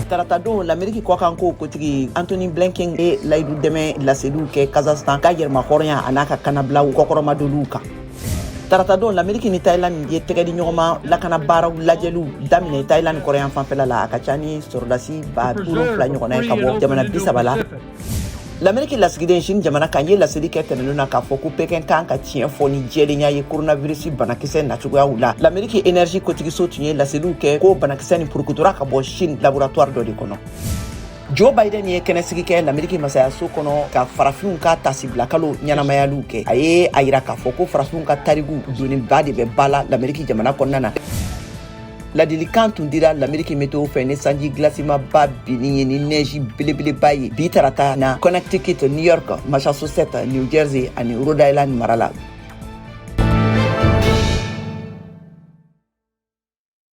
Taratadon, Lameriki kɔkanko kotigi Antony Blinken ye layidu dɛmɛ laseliw kɛ Kazakhstan ka yɛrɛmahɔrɔnya a n'a ka kanabilaw kɔkɔrɔmadonniw kan. Taratadon, Lameriki ni Thailand ye tɛgɛdi ɲɔgɔnma lakana baaraw lajɛliw daminɛ Thailand kɔrɔyan fanfɛla la. A ka ca ni sɔrɔdasi 70,000 ɲɔgɔnna ye ka bɔ jamana 30 la. Lameriki lasigiden Chine jamana kan ye laseli kɛ tɛnɛndon na k'a fɔ ko Pekin kan ka tiɲɛ fɔ ni jɛlenya ye coronavirus banakisɛ nacogoyaw la. Lameriki énergie kotigiso tun ye laseliw kɛ ko banakisɛ nin purukutura ka bɔ Chine laboratoire dɔ de kɔnɔ. Joe Biden ye kɛnɛsigi kɛ Lameriki masayaso kɔnɔ ka farafinw ka tasibila kalo ɲɛnamayaliw kɛ. A ye a yira k'a fɔ ko farafinw ka tariku doniba de bɛ ba la Lameriki jamana kɔnɔna na. Ladilikan tun dira Lameriki meteo fɛ ni sanji gilasimaba binni ye ni nɛji belebeleba ye bi tarata na Connecticut, New York, Massachusetts, New Jersey ani Rhode Island mara la.